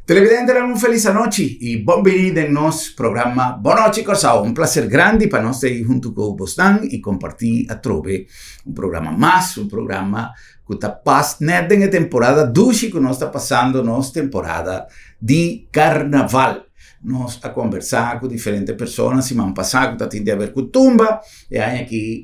Televidentenan un felis anochi y bon bini den nos programa Bon Nochi Kòrsou. Un placer grandi pa nos ta ei huntu ku bosnan y comparti atrobe un programa mas, un programa ku ta pas net den e temporada dushi ku nos ta pasando, nos temporada di Carnaval. Nos a conversa ku diferente persona siman pasa ku ta tin di haber ku tumba. E aña aki,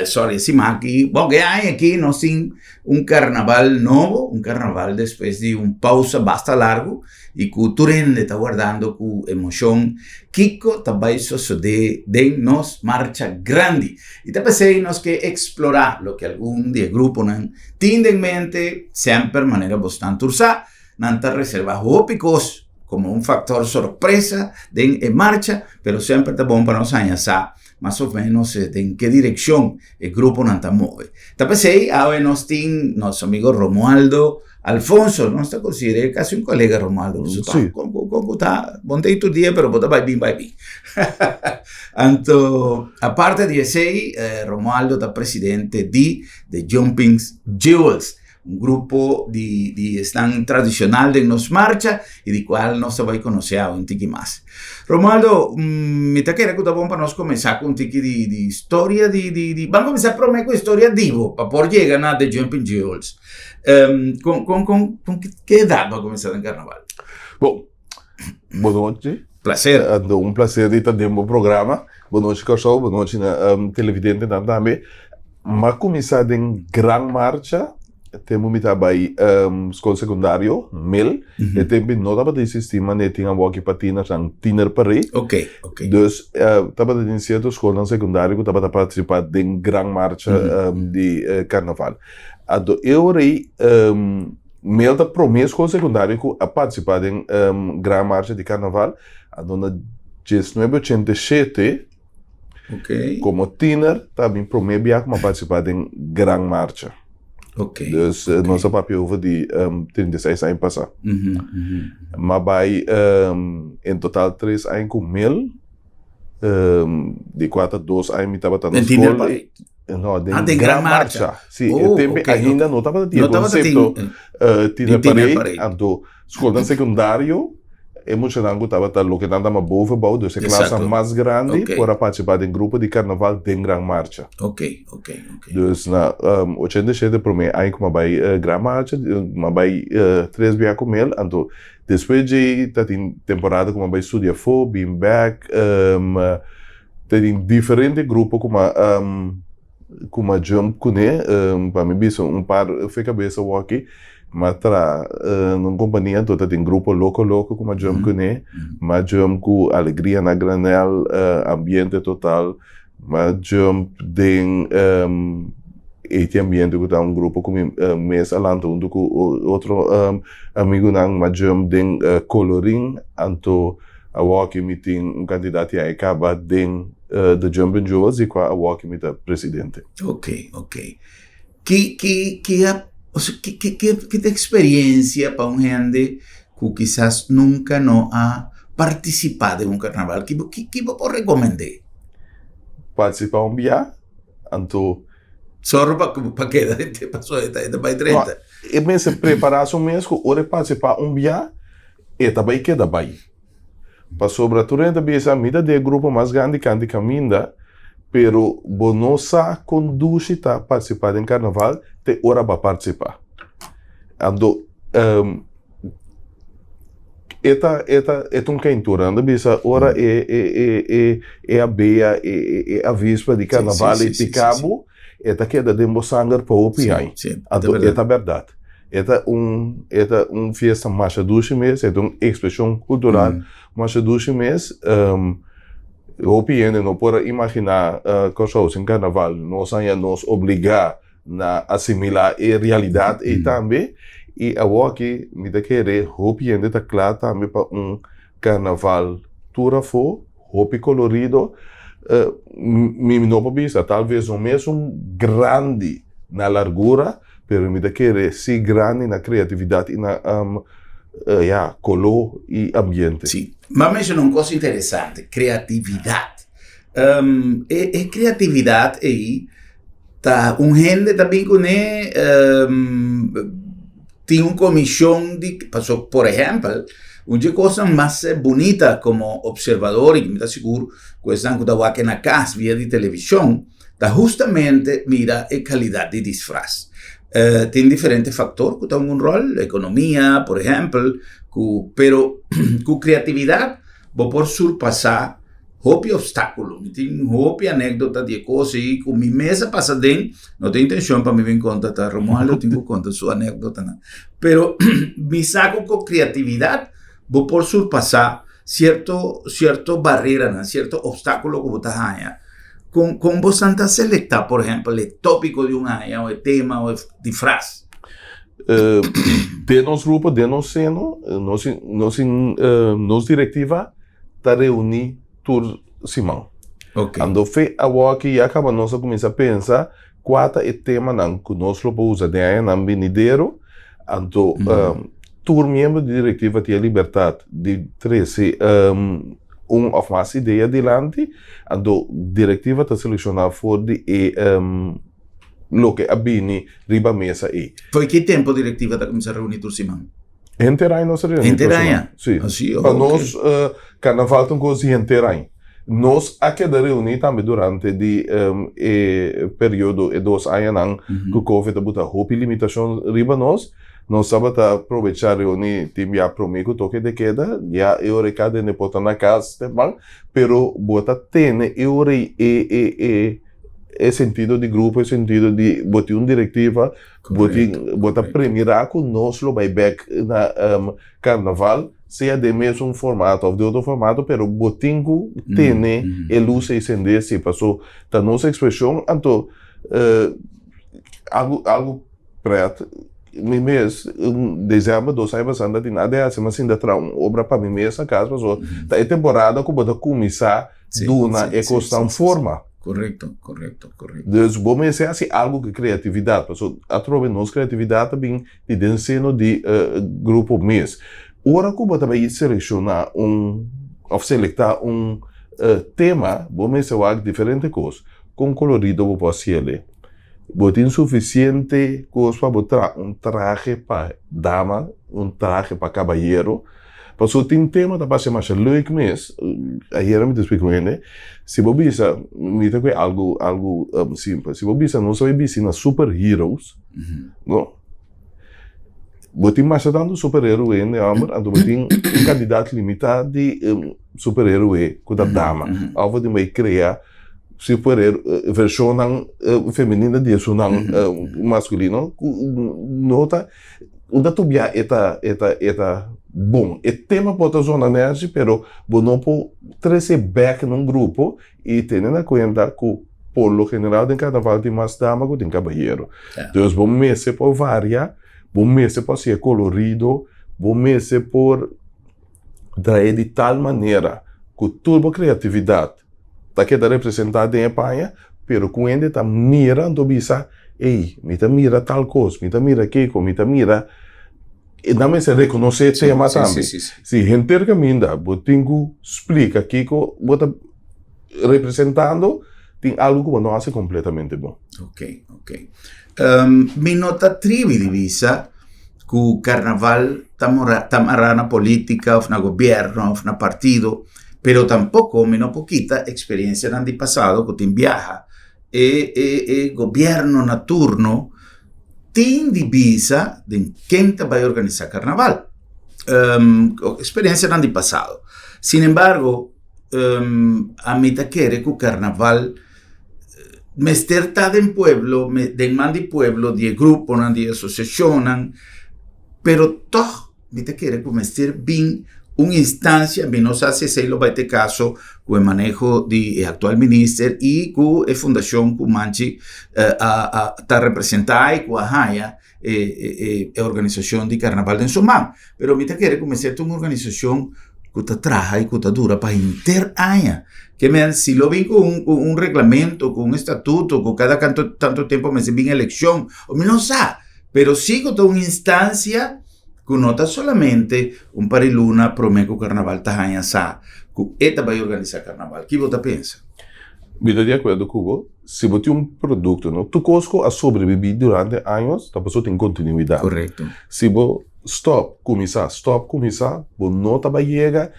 sorry, e siman aki, bon, e aña aki nos tin un carnaval nobo, un carnaval despues di un pausa basta largu y cu tur hende ta wardando cu emocion kico ta bay sosode den nos marcha grandi. Y ta p'esey nos ke explora loke algun di e gruponan tin den mente, semper manera bosnan tur sa, nan ta reserva hopi cos como un factor sorpresa den e marcha, pero semper ta bon pa nos haña sa mas of menos den ke direkshon e gruponan ta move. Ta p'esei awe nos tin nos amigo Romualdo Alfonso, nos ta konsider'é kasi un kolega Romualdo, pasobra Sí. kon ku kon ku ta bon ta ei tur dia pero bo ta bai bin bai bin. Anto aparte di esei Romualdo ta presidente di The Jumping Jewels. Un grupo di di esnan tradicional den nos marcha y di cual nos ta bay conoce awe un tiki mas. Romualdo, mi ta kere cu ta bon pa nos comenzá cu un tiki di di historia di di di, ban comenzá prome cu historia di bo pa por yega na The Jumping Jewels. Con con con con ke edad bo a comenzá den carnaval? Bon, Bonochi. Placer. Anto un placer di ta den bo programa. Bonochi Kòrsou, bonochi na televidentenan tambe. M'a kuminsá den Gran Marcha tempu mi ta bai skol sekundario, mil. E tempu no tabata eksistí manera tin awor pa tienernan, tiener parade. Ok, ok. Dus tabata tin sierto skolnan sekundario ku tabata partisipá den Gran Marcha di karnaval. Anto e ora ei Mel ta promé skol sekundario ku a partisipá den Gran Marcha di Karnaval, anto na diesnuebe ochenta i shete, komo tiner, ta mi promé bia ku mi a partisipá den Gran Marcha. Dus nos a papia over di 36 aña pasá. Mi a bai en total tres aña ku Mel. Di kua ta dos aña mi tabata na Den tiner skol. parade. No, den, Ah, den Gran Gran Marcha. Marcha. Sí, Oh, e tempo ok, ainda ok. no tabata tin No e tabata tin, concepto eh, tiner di tiner parade. parade. Anto, skolnan sekundario, e muchanan ku tabata loke nan tama bovenbouw, dus e klasnan Exacto. mas grandi, Ok. por a partisipá den grupo di karnaval den Gran Marcha. Ok, ok, ok. Dus na 87 promé aña ku mi a bai Gran Marcha, mi a bai tres bia ku mel, anto Despues djei ta tin temporada ku mi a bai studia afó, bin bèk, ta tin diferente grupo ku mi a ku mi a jump kuné, pa mi bisa un par fe kabes awoki, mi a traha na un kompania anto ta tin grupo Loko Loko ku mi a jump kuné, mi a jump ku Alegria na Granel, Ambiente Total. Mi a jump den Eti Ambiente ku ta un grupo ku mi mes a lanta huntu ku otro amigunan. Mi a jump den Colorin, anto awoki mi tin un kantidat di aña kaba den The Jumpin' Jewels di kua awoki mi ta presidente. Ok, ok. Ki ki ki a osea ki ki ki ta experiencia pa un hende ku kisas nunka no a partisipá den un karnaval? Ki bo ki ki bo por rekomend'é? Partisipá un bia, anto. Sòru pa pa keda den te pasobra e ta e ta bai drenta. E mester prepará su mes ku ora e partisipá un bia e ta bai keda bai. Pasobra tur hende ta bisa, Mi ta di e grupo mas grandi kanti kaminda, pero bo no sa kon dushi ta partisipá den karnaval te ora bo a partisipá. Anto, e ta, e ta, e ta un keintura. Nan ta bisa ora e, e, e, e, e abea, e, e, e avispa di karnaval ei pika bo, e ta keda den bo sanger pa hopi aña. Anto, e ta bèrdat. E ta un e ta un fiesta masha dushi mes, e ta un ekspreshon kultural masha dushi mes. Hopi hende no por a imaginá Kòrsou sin karnaval. Nos haña nos obligá na asimilá e realidat ei tambe. I awoki mi ta kere hopi hende ta kla tambe pa un karnaval tur afó. Hopi kolorido. Mi no por bisa, tal ves no mesun grandi na largura, pero mi ta kere si grandi na kreatividat i na ya, koló i ambiente. Si. Bo a menshoná un kos interesante, kreatividat. E kreatividat ei ta un hende ta bin kuné? Tin un komishon di, paso por ehèmpel, un dje kosnan mas bunita komo opservador i mi ta sigur ku esnan ku ta wak na kas via di televishon ta hustamente mira e kalidat di disfras. Tin diferente faktor ku ta hunga un ròl, ekonomia por ehèmpel, ku pero ku kreatividat bo por surpasá hopi obstáculo. Mi tin hopi anécdota di e cos ei cu mi mes a pasa den. No tin intencion pa mi bin conta, ta Romualdo tin cu conta su anécdotanan. Pero mi sa cu cu creatividad bo por surpasa cierto, cierto barreranan, cierto obstáculo cu bo ta haña. Con, con bosan ta selecta, por ehempel, e tópico di un aña o e tema o e disfraz? Den nos grupo, den nos seno, nos, nos, nos directiva ta reuní tur siman. Ok. Ando fe awoki ya kaba nos a kuminsá pensa kua ta e temanan ku nos lo por usa den añanan binidero. Anto tur miembro di direktiva tin e libertat di trese un òf mas idea dilanti. Anto direktiva ta selekshoná for di e loke a bini riba mesa ei. Fo'i ki tempu direktiva ta kuminsá reuní tur siman? Henter aña nos a reuní. Henter aña? Sí. Así, oh, Pa nos karnaval ta un kos di henter aña. Nos a keda reuní tambe durante di e periodo, e dos añanan ku Covid a buta hopi limitashon riba nos. Nos tabata probechá reuní tin bia promé ku toke de keda, ya e ora ei kada hende por ta na kas tempan, pero bo ta tene e ora ei e e e e sentido di grupo, e sentido di bo tin un direktiva. Bo tin, bo ta premirá ku nos lo bai bèk na karnaval, sea den mesun formato òf den otro formato, pero bo tin ku tene e lus ei sendé si, paso ta nos ekspreshon, anto algu algu prèt mi mes desèmber dos aña pasá mi ta tin nada di hasi, mi a sinta traha un obra pa mi mes na kas, paso ta e temporada ku bo ta kuminsá duna e kosnan forma. Korekto, korekto, korekto. Dus bo mester hasi algu ku kreatividat, pasobra atrobe nos kreatividat ta bin di den seno di grupo mes. Ora ku bo ta bai selekshoná un òf selektá un tema, bo mester wak diferente kos. Kon kolorido bo por hasiel? Bo tin sufisiente kos pa bo traha un trahe pa dama, un trahe pa kabayero? Pasobra tin tema ta parse masha leuk mes, ayera mi ta splika un hende, si bo bisa, mi ta kohe algu algu simpel, si bo bisa nos a bai bisti na super heroes, no, bo tin masha tantu super heroe hende homber, anto bo tin un kantidat limitá di super heroe ku ta dama, òf bo tin bai krea super heroe vershonnan femenino di esunnan maskulino ku no ta. Unda tu bia e ta e ta e ta bon. E tema por ta zona nèchi pero bo no por trese bèk na un grupo i tene na kuenta ku por lo general den karnaval tin mas dama ku tin kabayero. Dus bo mester por varia, bo mester por hasié kolorido, bo mester por trae di tal manera ku tur bo kreatividat ta keda representá den e paña, pero ku hende ta mira anto bisa, ey, mi ta mira tal kos, mi ta mira kiko, mi ta mira, e nan mester rekonosé e tema tambe. Si henter kaminda bo tin ku splika kiko bo ta representando, tin algu ku bo no hasi kompletamente bon. Ok, ok. Mi no ta tribi di bisa ku karnaval ta mora ta mará na polítika òf na gobièrnu òf na partido. Pero tampoco mi no por kita experiencianan di pasado cu tin biaha e e e gobierno na turno tin di bisa den ken ta bay organisa carnaval. Experiencianan di pasado. Sin embargo ami ta kere cu carnaval mester ta den pueblo, den man di pueblo, di e gruponan, di e asociacionnan, pero toch Mi ta kere ku mester bin un instancia, mi no sa si esei lo bai ta e kaso ku e maneho di e aktual minister i ku e fundashon ku Manchi a a ta representá i ku a haña e e e organisashon di karnaval den su man. Pero mi ta kere ku mester ta un organisashon ku ta traha i ku ta dura pa henter aña. Ke men si lo bin ku un ku un reglamento, ku un estatuto, ku kada kanto tanto tempo mester bin elekshon, mi no sa, pero si ku ta un instancia ku no ta solamente un par di luna promé ku karnaval ta haña sa ku e ta bai organisá karnaval. Ki bo ta pensa? Mi ta di akuerdo ku bo. Si bo tin un produkto, no? Tur kos ku a sobrebibí durante años ta pasobra tin kontinuidat. Korekto. Si bo stòp kuminsá, stòp kuminsá, bo no ta bai yega,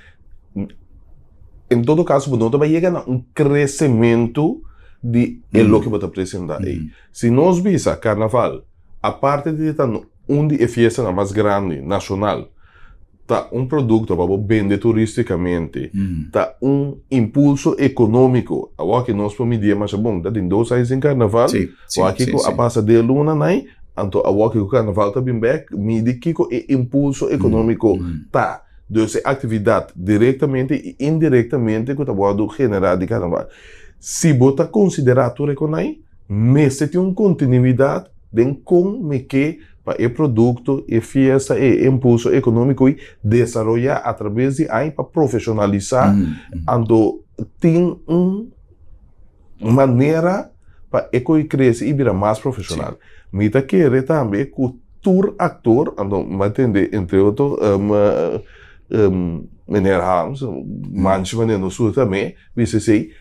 en todo kaso bo no ta bai yega na un kresementu di e loke bo ta presentá ei. Si nos bisa karnaval, aparte di ta un di e fiestanan mas grandi nashonal, ta un produkto pa bo bende turistikamente, ta un impulso ekonómiko. Awor aki nos por midié masha bon, ta tin dos aña sin karnaval, awor aki ku a pasa de luna nai, anto awor aki ku karnaval ta bin bèk, midi kiko e impulso ekonómiko ta. Dus e aktividat direktamente i indirektamente ku ta wòrdu generá di karnaval. Si bo ta konsiderá tur e konai, mester tin un kontinuidat den kon mi ke pa e produkto, e fiesta, e impulso ekonómiko ei desaroyá atraves di aña pa profeshonalisá, anto tin un manera pa e koe krese i bira mas profeshonal. Mi ta kere tambe ku tur aktor, anto mi a tende entre otro meneer Harms, manchi manera nos tur tambe, bisa esei,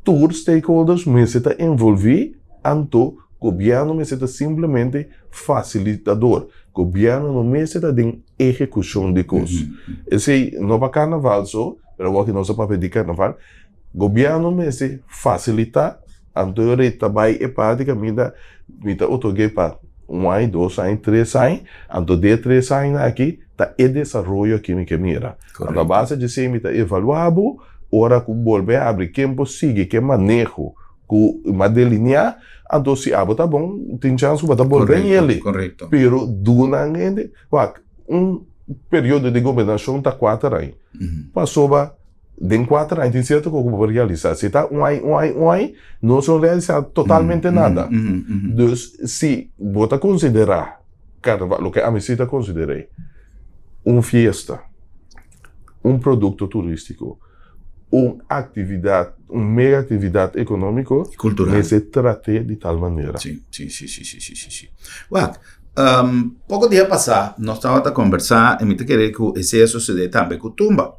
tur stakeholders mester ta envolví, anto Gobierno mester ta simplemente facilitador. Gobierno no mester ta den ehecucion di cos. Esey no pa carnaval so, pero awor ki nos a papia di carnaval, gobierno mester facilita, anto e ora ta bay e parti caminda mi ta otorgue pa un aña, dos aña, tres aña, anto den e tres añanan aki ta e desaroyo aki mi ke mira. Anto a base di esey mi ta evalua bo, ora cu bolbe habri ken por sigui, ke maneho Ku m'a delineá, anto si abo ta bon, tin chans ku bo ta bolbe hende. Pero duna hende, wak, un periodo di gobernashon ta kuater aña. Pasobra den kuater aña tin sierto kos ku bo por realisá. Si ta un aña, un aña, un aña, nos no realisá totalmente nada. Dus si bo ta konsiderá karnaval, loke ami si ta konsider'é, un fiesta, un produkto turístiko, un aktividat, un mega aktividat ekonómiko, Kultural. mester trat'é di tal manera. Sí, sí, sí, sí, sí, sí, sí, sí. Wak, poko dia pasá nos tabata kombersá i mi ta kere ku esei a susedé tambe ku Tumba.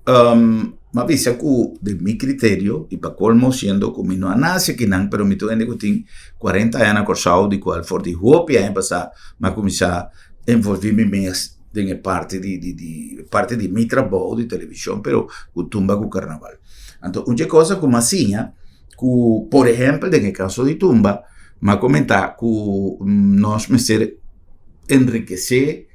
Mi a bisa ku den mi kriterio i pa kolmo siendo ku mi no a nase akinan pero mi ta un hende ku tin kuarenta aña na Kòrsou di kual for di hopi aña pasá mi a kuminsá envolví mi mes den e parti di di di parti di mi trabou di televishon pero ku tumba ku karnaval. Anto un dje cosa ku mi a siña ku por ehèmpel den e kaso di tumba mi a komentá ku nos mester enrikesé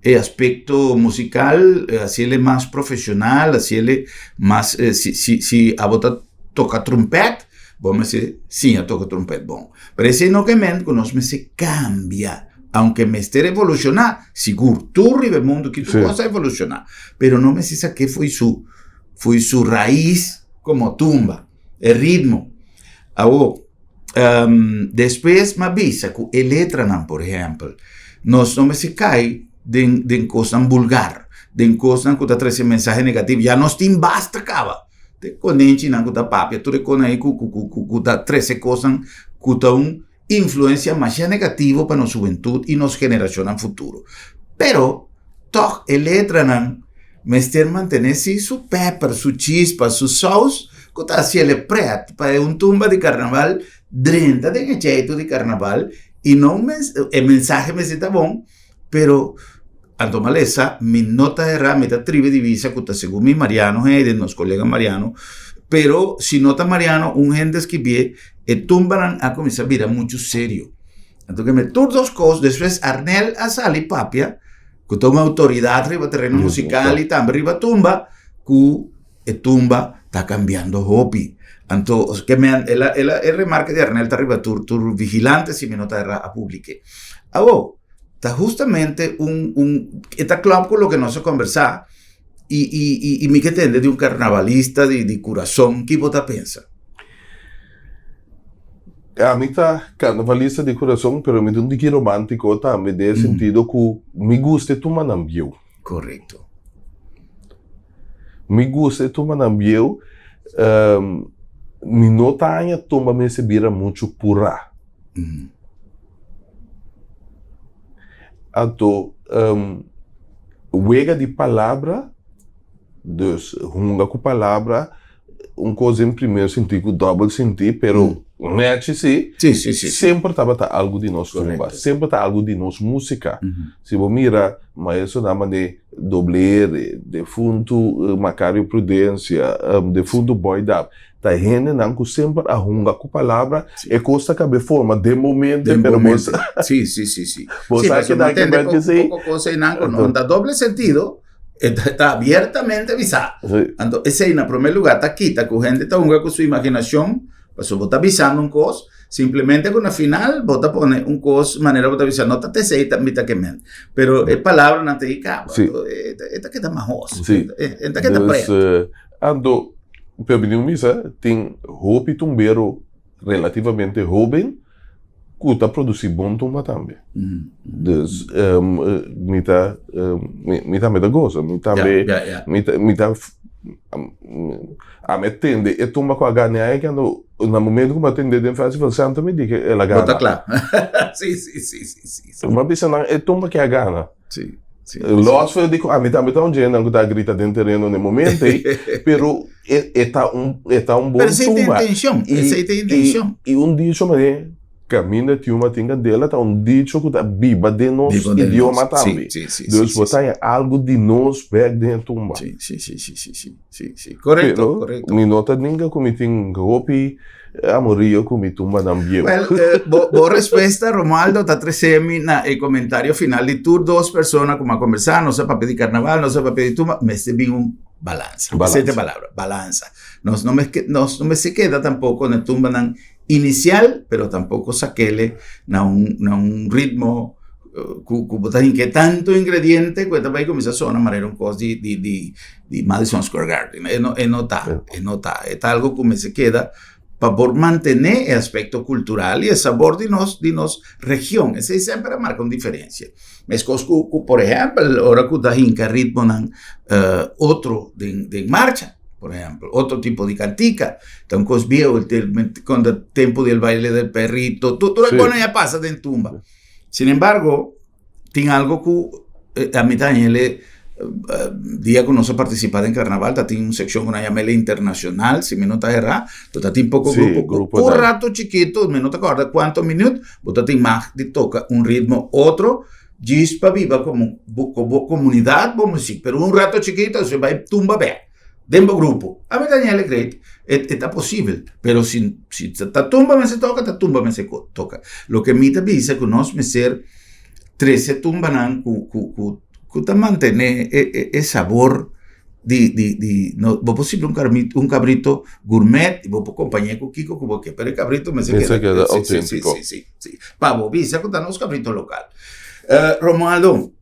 e aspekto musikal hasiel e mas profeshonal hasiel e mas si si si abo ta toka trumpèt bo mester siña toka trumpèt bon pero esei no ke men ku nos mester kambia. Aunke mester evoluciona, sigur, tur riba e mundo ki tur cosa a evoluciona, pero no mester sa ke foi su, foi su raiz como tumba, e ritmo. Awo, despues m'a bisa cu e letranan, por ehempel, nos no mester cay den, den cosnan bulgar, den cosnan cu ta trece mensahe negativo, ya nos tin basta caba. Te konenchinan cu ta papia, tur e konan ey cu, cu, cu, cu ta trece cosnan cu ta un influencia masha negativo pa nos hubentud y nos generacionnan futuro. Pero, tog e letranan mester mantene si su pepper, su chispa, su saus cu ta haci el pret pa e un tumba di carnaval drenta den e cheitu di carnaval y no un e mensahe mester ta bon, pero anto malesa mi no ta hera, mi ta tribi di bisa cu ta segun mi Mariano Heyden, nos colega Mariano, pero si no ta Mariano un hende skibié E tumbanan a kuminsá bira muchu serio. Anto ke me tur dos kos, despues Arnel a sali papia, ku ta un outoridat riba tereno musikal i tambe riba tumba, ku e tumba ta kambiando hopi. Anto ke men el a el a e remarke di Arnel ta riba tur tur vigilante si mi no ta erá a publik'é. Awor, ta hustamente un un e ta klòp ku loke nos a kombersá i i i i mi ke tende di un karnavalista di di kurason, ki bo ta pensa? Ami ta karnavalista di kurason, pero mi ta un tiki romantiko tambe den e sentido ku mi gusta e tumanan bieu. Korekto. Mi gusta e tumanan bieu, mi no ta haña tumba mester bira muchu purá. Anto wega di palabra, dus hunga ku palabra. un kos den primer sintí ku dòbel sintí, pero nèchi sí, Sí, sí, sí, sí. semper tabata algu di nos tumba, Korekto. semper ta algu di nos músika. Si bo mira maestronan manera Doble R, defuntu Macario Prudencia, defuntu Boy Dap, ta hendenan ku semper a hunga ku palabra, e kos ta kabe forma den bo mente, Den bo pero bo mente. sa Sí, sí, sí, sí. bo Sí, sa pasobra keda bo tende kibet esei. poko kos einan ku no ta doble sentido, e ta abiertamente bisá. Sí. Anto esei na promé lugá ta kita ku hende ta hunga ku su imaginashon, pasobra bo ta bisando un kos, simplemente ku na final bo ta pone un kos manera bo ta bisa no ta esei ta mi ta ke ment, pero e palabranan ta ei kaba, Sí. anto e ta e ta keda mahos, Sí. e ta keda Dus, pret. anto, pero mi tin un bisa, tin hopi tumbero relativamente hoben ku ta produsí bon tumba tambe. Dus mi ta mi tambe ta gosa, mi tambe mi ta mi ta ami a tende e tumba ku a gana e kendo na momento ku mi a tende den festival center mi di ke el a gana. Bo ta kla. Si si si si si. Mi a bisa nan e tumba ke a gana. Si si. Los for di ku ami tambe ta un dje-nan ku ta grita den tereno na e momento ei, pero e e ta un e ta un bon Pero esei ta tumba. intencion, esei ta intencion. I un dicho manera kaminda tiuma tin kandela ta un dicho ku ta biba den nos Biba den idioma nos, tambe. si, si, si, Dus si, bo si. ta haña algu di nos bèk den e tumba. Si, si, si, si, si, si, si, si. Korekto, Pero korekto. mi no ta ninga ku mi tin hopi amorio ku mi tumbanan bieu. Well, bo, bo respuesta, Romualdo, ta trese mi na e komentario final di tur dos persona ku mi a kombersá. Nos a papia di karnaval, nos a papia di tumba, mester bin un balansa. Balansa. Esei ta e palabra, balansa. Nos no mester, nos no mester keda tampoko na e tumbanan inicial, pero tampoco sakele na un, na un ritmo ku, ku bo ta hinke tanto ingrediente ku e ta bai kuminsá sona manera un kos di, di, di, di Madison Square Garden. E no, e no ta, e no ta. E ta algo ku mester keda pa por mantené e aspekto kultural i e sabor di nos, di nos region. Esei semper a marka un diferensia. Meskos ku, ku por ehèmpel, ora ku ta hinka ritmonan otro den, den marcha. Por ehempel, otro tipo di cantica, ta un cos bieu, cuando tempo del baile del perrito, tur tur e cosnan ya pasa den tumba. Sin embargo, tin algo cu a mi ta hañele dia cu nos a participa den carnaval ta tin un seccion cu nan yama el internacional, si mi no ta erra, to ta tin poco grupo cu un rato chikito, mi no ta corda cuanto minuut, bo ta tin mag di toca un ritmo otro, Djis pa biba komo bo ku bo komunidat bo musik pero un rato chikito si bai tumba bek den bo grupo ami ta ña great e e ta posibel pero si si ta tumba mester toka ta tumba mester toka loke mi ta bisa ku nos mester trese tumbanan ku ku ku ku ta mantene e e e sabor di di di no bo por sirbi un carmito un cabrito gourmet y bo por compañe cu kico cu bo ke pero e cabrito mester Mester keda keda si si si auténtico. si si si pa bo bisa cu ta nos cabrito local Romualdo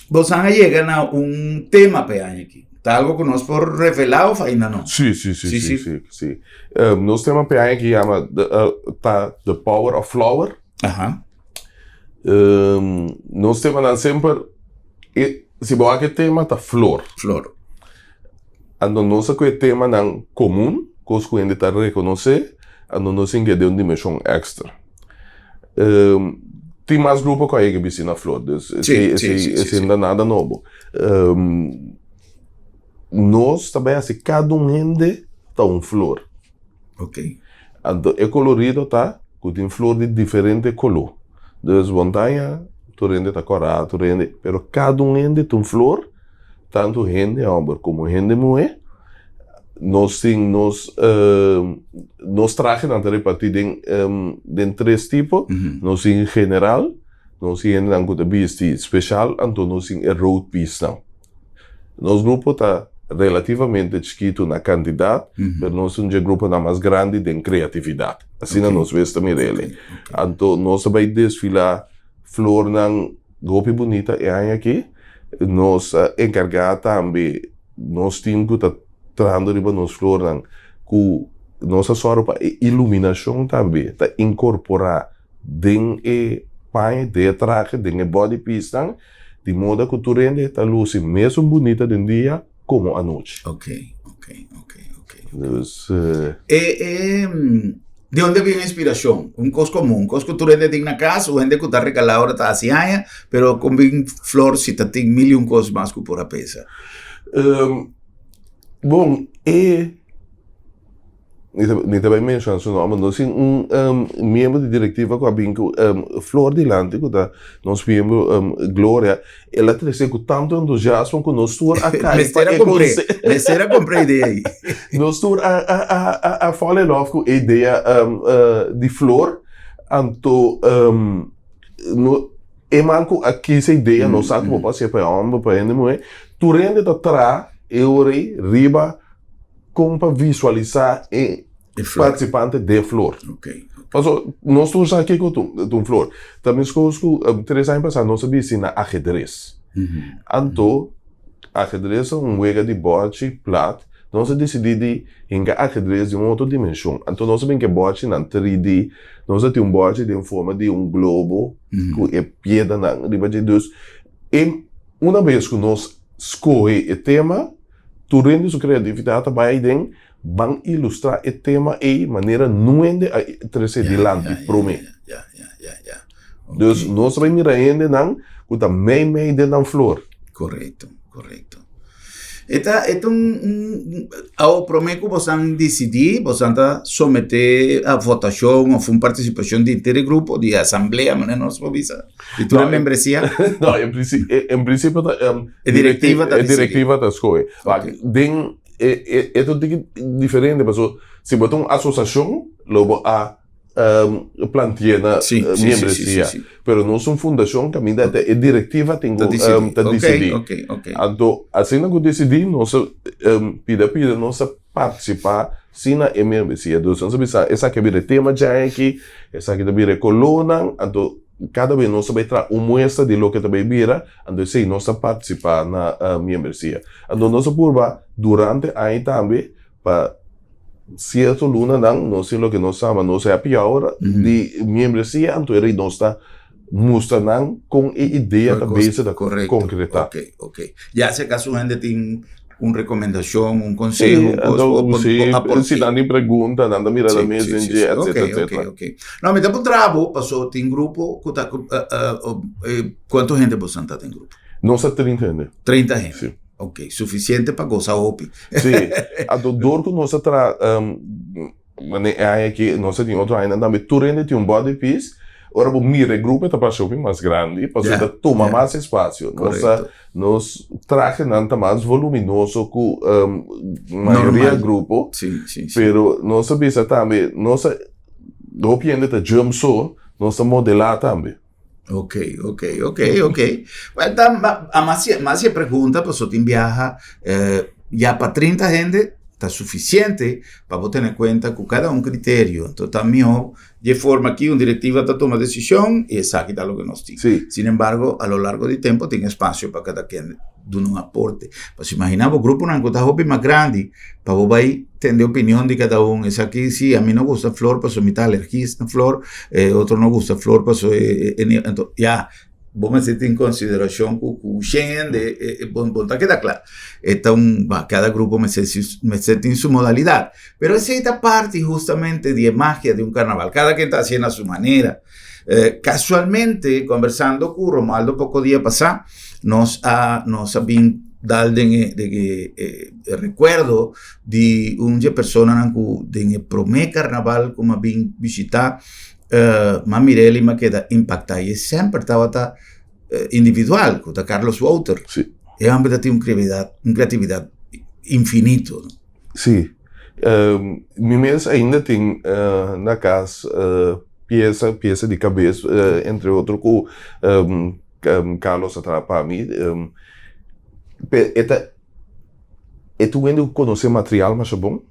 bosan a yega na un tema pa e aña aki ta algo cu nos por revela of ainda no? Si si si si si si nos tema pa e aña aki yama the ta the power of flower Aha. Nos temanan semper e si bo wak e tema ta flor. Flor. Anto nos a kohe temanan komun, kos ku hende ta rekonosé, anto nos tin ke den un dimenshon èkstra. Tin mas grupo ku a yega bisti na flor, dus esei esei esei no ta nada nobo. Nos ta bai hasi kada un hende ta un flor. Ok. Anto e kolorido ta ku tin flor di diferente koló. Dus montaña tur hende ta kòrá, tur hende, pero kada un hende ta un flor, tantu hende hòmber komo hende muhé. Nos tin nos nos trahenan ta repartí den den tres tipo. Nos tin general, nos tin hendenan ku ta bisti speshal, anto nos tin e road piecenan. Nos grupo ta relativamente chikitu na kantidat, pero nos ta un dje gruponan mas grandi den kreatividat. Asina nos bes ta mira el'e. Anto nos ta bai desfilá flornan hopi bunita e aña aki. Nos a enkargá tambe nos tim ku ta trahando riba nos flornan ku nos a sòru pa e iluminashon tambe ta inkorporá den e paña, den e trahe, den e body piecenan. Di moda ku tur hende ta lusi mesun bunita den dia komo anochi. Ok, ok, ok, ok. Dus. E, e, di unda bin e inspirashon? Un kos komun, un kos ku tur hende tin na kas, un hende ku ta regalá ora ta hasi aña, pero kon bin flor si ta tin mil i un kos mas ku por a pensa? Bon, e. Mi ta bai menciona su nomber, nos tin un miembro di directiva cu a bin cu flor dilanti cu ta nos miembro Gloria, el a trece cu tanto entusiasmo cu nos tur a cay pa e conse. Mester a compra e idea ey. Nos tur a fall in love cu e idea di flor, anto e man cu a kies e idea no sa como pa haci'e pa e homber, pa e hende muhe, tur hende ta traha e ora ey riba. Kon pa visualisá e partisipante den flor. Paso nos tur sa kiko ta un flor. Ta meskos ku tres aña pasá nos a bisti na ahedres. Anto ahedres ta un wega di bòchi plat. Nos a disidí di hinka ahedres den un otro dimenshon. Anto nos a bin ku e bòchinan 3D. Nos a tin un bòchi den forma di un globo ku e piedranan riba dje. Dus e una bes ku nos skohe e tema. Tur hende su kreatividat ta bai den ban ilustrá e tema ei manera nu hende a trese dilanti promé. Dus nos ta bai mira hendenan ku ta mei mei den nan flor. Korekto, korekto. E ta e ta un un awo promé ku bosan disidí bosan ta someté a votashon òf un partisipashon di henter e grupo di asamblea manera nos por bisa? Di tur e membresia? No, en prinsipio ta E direktiva ta E direktiva ta skohe. Wak, den e e ta un tiki diferente paso si bo ta un asosashon lo bo a planti'é na miembresia. Pero nos un fundashon kaminda ta e direktiva tin ku ta disidí. Anto asina ku disidí nos a pida pida nos a partisipá si na e miembresia. Dus nos a bisa esaki a bira e tema djaña aki, esaki ta bira e kolónan, anto Kada bes nos ta bai traha un muestra di loke ta bai bira, anto esei nos ta partisipá na miembresia. Anto nos a purba durante aña tambe pa sierto lunanan nos tin loke nos yama nos happy hour di miembresia, anto eri nos ta mustra nan kon e idea ta bezig ta konkretá. Korekto, oke, oke. Ya si acaso un hende tin un rekomendashon, un konseho, un kos, bo por Sí, anto si nan tin pregunta, nan ta mira nan mes den dje, etcetera, etcetera. Ok, ok, ok. No, mi ta puntra bo, paso tin grupo ku ta, kuantu hende boso ta den grupo? Nos ta 30 hende. 30 hende? Sí. Ok, sufisiente pa gosa hopi. Sí, anto dor ku nos a traha, Mane e aña aki, nos a tin otro añanan tambe, tur hende tin un body piece. Ora bo mira e grupo e ta parse hopi mas grandi, pasobra e ta tuma mas espasio. Nos ta, nos trahenan ta mas voluminoso ku mayoria grupo. Pero nos a bisa tambe, nos a, hopi hende ta jump so, nos ta modelá tambe. Ok, ok, ok, ok. Well, ta, a mas mas e pregunta, paso tin biaha, eh, ya pa 30 hende ta suficiente pa bo tene cuenta cu cada un criterio. Entonces ta miho dje forma aki un directiva ta tuma decision y esaki ta loke nos tin. Sí. Sin embargo, a lo largo di tempo tin espacio pa cada ken duna un aporte. Pasobra imagina bo gruponan cu ta hopi mas grandi pa bo bai tende opinion di cada un, esaki si ami no gusta flor pasobra mi ta alergis na flor, e otro no gusta flor pasobra e e anto ya bo mester tin consideracion cu cu shen hende e bo bo no ta keda cla. E ta un cada grupo mester mester tin su modalidad, pero esey ta parti hustamente di e magia di un carnaval, cada ken ta haciendo na su manera. Casualmente conversando cu Romualdo poco dia pasa nos a nos a bin dal den e den e e recuerdo di un dje personanan cu den e prome carnaval cu mi a bin bishita mi a mir'el y mi a keda impacta y e semper tabata individual cu ta Carlos Wouter. E homber ta tin un creatividad un creatividad infinito. Sí. Mi mes ainda tin na cas pieza, pieza di cabes, entre otro cu Carlos a traha pa mi. E ta, e ta un hende cu conoce material masha bon.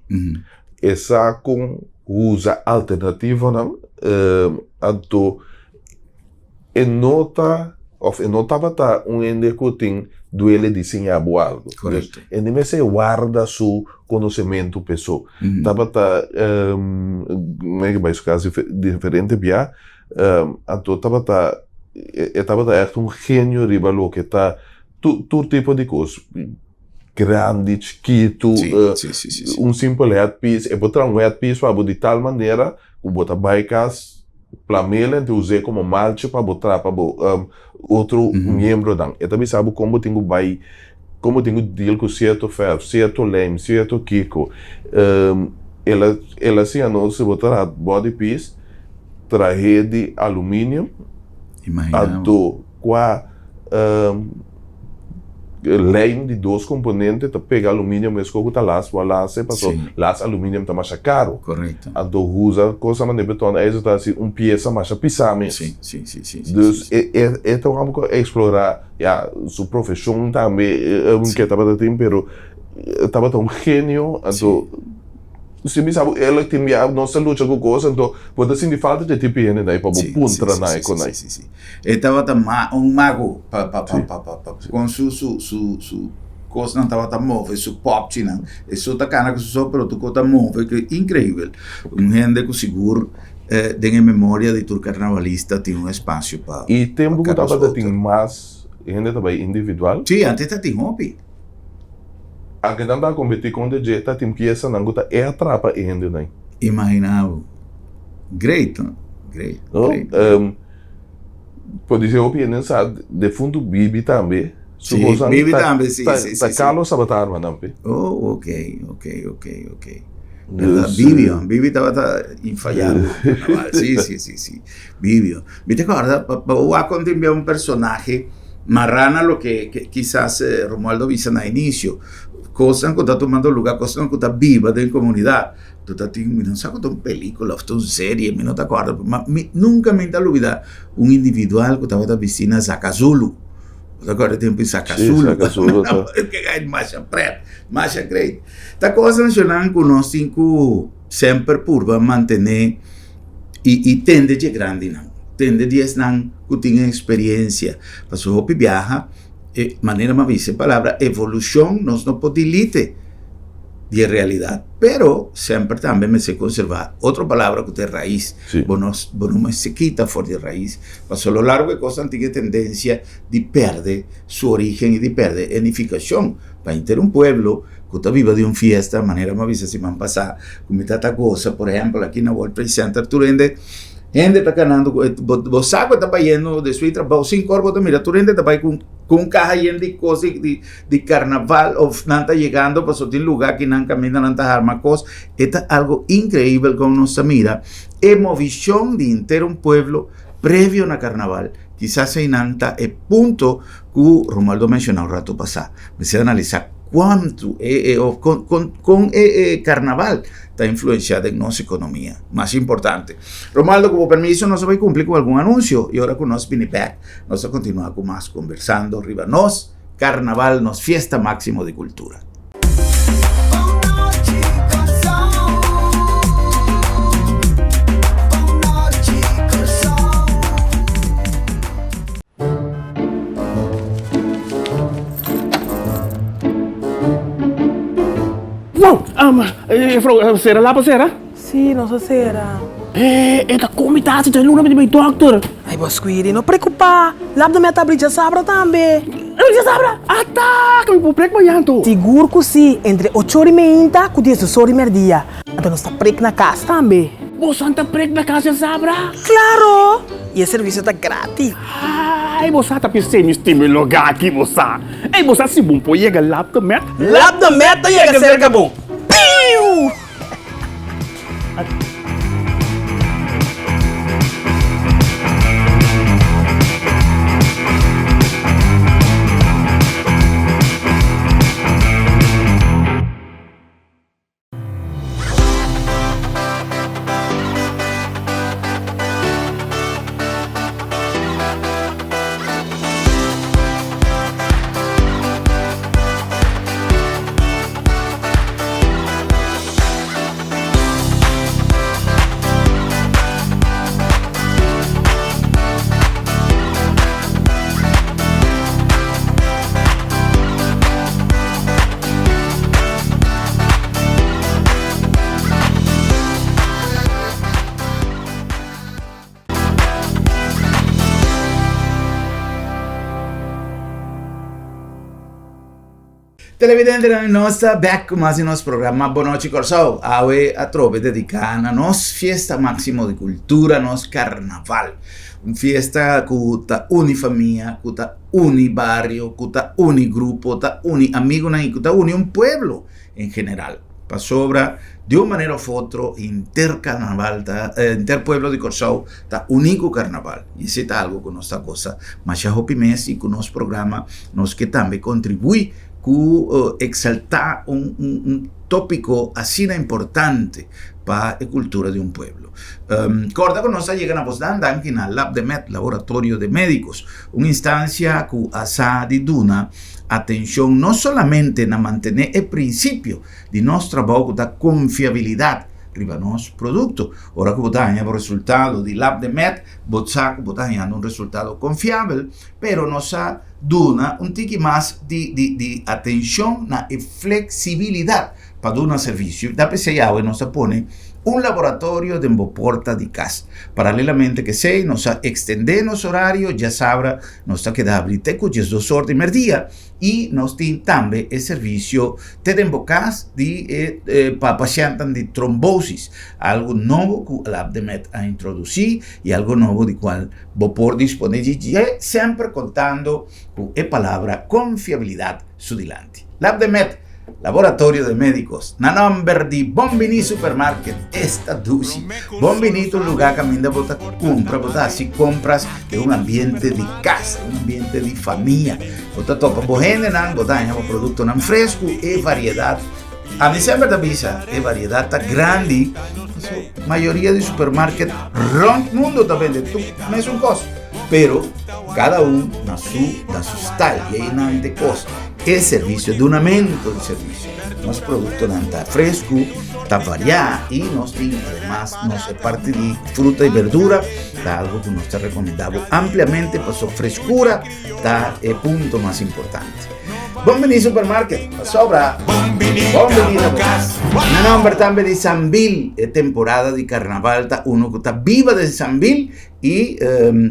E sa con usa alternativonan. Anto e no ta of e no tabata un hende ku tin duele di siña bo algu. Korekto. E no mester warda su konosementu p'e so. Tabata mi a bai su kas diferente bia, anto tabata e tabata ègt un genio riba loke ta tur tipo di kos, grandi, chikitu, un simpel headpiece, e por traha un headpiece pa bo di tal manera ku bo ta bai kas. Plamela en te us'é komo malchi pa bo trapa bo otro miembronan. E ta bisa bo kon bo tin ku bai, kon bo tin ku deal ku sierto fèrf, sierto lijm, sierto kiko. El a el a siña nos si bo ta traha body piece trah'é di aluminium anto kua lijm di dos komponente ta pega aluminium meskos ku ta las bo a las paso las aluminium ta masha karo anto usa kosa manera beton ijzer ta hasi un piesa masha pisa mes dus e ta wak ku eksplorá ya su profeshon tambe ke tabata tin pero tabata un genio anto si mi sa bo el tin bia nos ta lucha ku kos anto bo ta sinti falta dje tipo hende nai pa bo puntra nai ku nai. Si si e tabata un mago pa pa pa pa kon su su su su kosnan tabata move su popchinan e so ta kana ku su so pero tur kos ta move ke inkreibel un hende ku sigur den e memoria di tur karnavalista tin un espasio pa I tempu ku tabata tin mas hende ta bai individual. Si antes ta tin hopi. Anke nan ta kompetí kontra dje, ta tin piesanan ku ta e atrapa e hendenan. Imaginá bo. Great, no? Great, No? great. Podisé hopi hende sa defuntu Bibi tambe. Su Sí, kosan Bibi ta, tambe, sí, ta, sí, ta sí, sí. Carlos tabata arma nan pe. Oh, ok, ok, ok, ok. Berdad, Dus, Bibi, oh, Bibi tabata infayabel pa carnaval. Sí, sí, sí, sí. Bibi, oh. Mi ta kòrda, pa, pa wak kon tin bia un personahe mará na loke ke kisas Romualdo a bisa na inisio, kosnan ku ta tumando lugá, kosnan ku ta biba den komunidat. Tu ta tin, mi no sa ku ta un pelikula òf ta un serie, mi no ta kòrda, ma mi nunka mi ta lubidá un individual ku tabata bistí na Zaka Zulu. Bo ta kòrda e tempu di Zaka Sí, Zulu? Zaka Zulu ta. Masha prèt, masha great. Ta kosnan shonnan ku nos tin ku semper purba mantené i i tende dje grandinan, tende di esnan ku tin e eksperensia. Pasobra hopi biaha e manera mi a bisa e palabra evolushon nos no por dilite di e realidat, pero semper tambe mester konservá otro palabra ku ta e rais. Bo no bo no mester kita for di e rais, pasobra lo largo e kosnan tin e tendensia di pèrdè su orígen i di pèrdè e nifikashon. Pa henter un pueblo ku ta biba di un fiesta, manera mi a bisa siman pasá ku mi ta ta gosa, por ehèmpel aki na World Trade Center tur hende hende ta kanando ku bo bo sa ku e ta bayendo despues di trabou sinku ora bo ta mira tur hende ta bai ku ku un kaha yen di kos di di di karnaval òf nan ta yegando pasobra tin lugá ki nan kaminda nan ta harma kos, e ta algu inkreibel kon nos ta mira e movishon di henter un pueblo previo na karnaval, kisas einan ta e punto ku Romualdo a menshoná un ratu pasá. Mester analisá kuantu e e òf kon kon kon e e karnaval ta influensiá den nos ekonomia. Mas importante. Romualdo, ku bo permiso nos a bai kumpli ku algun anunsio i ora ku nos bini bèk nos ta kontinuá ku mas kombersando riba nos karnaval, nos fiesta máksimo di kultura. Wow! Juffrouw, sera lap a sera? Sí, nos a sera. E, e ta komi ta hasi djaluna mi di bai dòkter. Ai, bo Squiri, no preokupá. Lap den mi a ta abri djasabra tambe. Abri djasabra? Ata! Ku mi por prek mañan anto? Sigur ku sí, entre ocho ora i meinta ku diesdos ora i mèrdia. Anto nos ta prek na kas tambe. Boso ta prek na kas djasabra? Klaro! I e servisio ta gratis. Ai, bo sa ta pis'é mi stima e lugá aki, bo sa. Ei, bo sa si bon por yega Lap de Met? Lap de Met ta yega serka bo. Piu! Televidentenan nos ta bek ku mas di nos programa Bon Nochi Kòrsou. Awe atrobe dediká na nos fiesta máksimo di kultura, nos karnaval. Un fiesta ku ta uni famia, ku ta uni bario, ku ta uni grupo, ta uni amigunan i ku ta uni un pueblo en general. Pasobra di un manera of otro henter karnaval ta, henter pueblo di Kòrsou ta uní ku karnaval. I esei ta algu ku nos ta gosa masha hopi mes i ku nos programa nos ke tambe kontribuí ku eksaltá un un tópiko asina importante pa e kultura di un pueblo. Kòrda ku nos a yega na bosnan danki na Labdemed, Laboratorio de Médicos, un instansia ku a sa di duna atenshon no solamente na mantené e prinsipio di nos trabou ku ta konfiabilidat riba nos produkto. Ora ku bo ta haña bo resultado di Labdemed, bo sa ku bo ta hañando un resultado konfiabel, pero nos a duna un tiki mas di di di atenshon na e fleksibilidat pa duna servisio. Ta p'esei awe nos a pone un laboratorio den bo porta di kas. Paralelamente ku esei nos a ekstendé nos orario, djasabra nos ta keda habrí te ku diesdos or di merdia i nos tin tambe e servisio te den bo kas di e pa pashèntnan di trombosis, algu nobo ku Labdemed a introdusí i algu nobo di kual Bo por disponé di dje semper kontando ku e palabra konfiabilidat su dilanti. Labdemed, Laboratorio de Médicos, na nòmber di Bon Biní Supermarket, esta dushi. Bon Biní ta un lugá kaminda bo ta kumpra, bo ta hasi kompras den un ambiente di kas, den un ambiente di famia. Bo ta topa bo hendenan, bo ta haña bo produktonan fresku, e variedat. Ami semper ta bisa, e variedat ta grandi, paso mayoria di supermarket rond mundo ta bende tur mesun kos, pero kada un na su na su style y einan te kos. E servisio, dunamento di servisio, nos produktonan ta fresku, ta variá y nos tin ademas nos e parti di fruta y berdura ta algo ku nos ta rekomendá bo ampliamente paso freskura ta e punto mas importante. Bon bini supermarket, pasobra bon bini na bo kas. Na nomber tambe di Sambil, e temporada di karnaval ta uno ku ta biba den Sambil i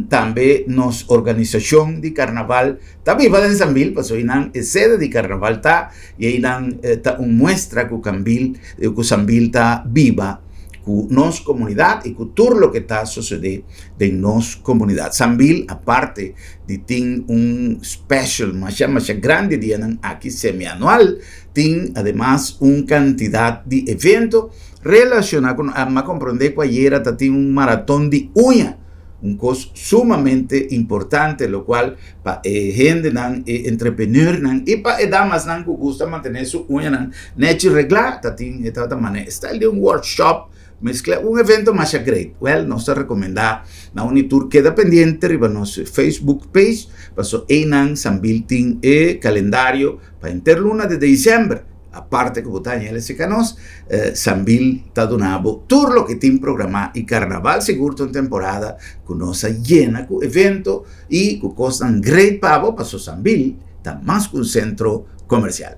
tambe nos organisashon di karnaval ta biba den Sambil pasobra einan e sede di karnaval ta i einan ta un muestra ku Kambil ku Sambil ta biba ku nos komunidat i ku tur loke ta sosodé den nos komunidat. Sambil aparte di tin un special masha masha grandi dianan aki semianual, tin ademas un cantidad di evento relaciona cu nos. M'a comprende cu ayera ta tin un maraton di uña, un cos sumamente importante locual pa e hendenan, e entrepreneurnan y pa e damasnan cu gusta mantene su uñanan nechi regla, ta tin e tabata mane style di un workshop. Mezcla un evento masha great. Wel, nos ta recomenda na un y tur keda pendiente riba nos Facebook page, paso eynan Sambil tin e calendario pa henter luna di december. Aparte cu bo ta haña lc nos, Sambil ta duna bo tur loke tin programa y Carnaval sigur ta un temporada cu nos a yena cu evento y cu cosnan great pa bo, paso Sambil ta mas cu un centro comercial.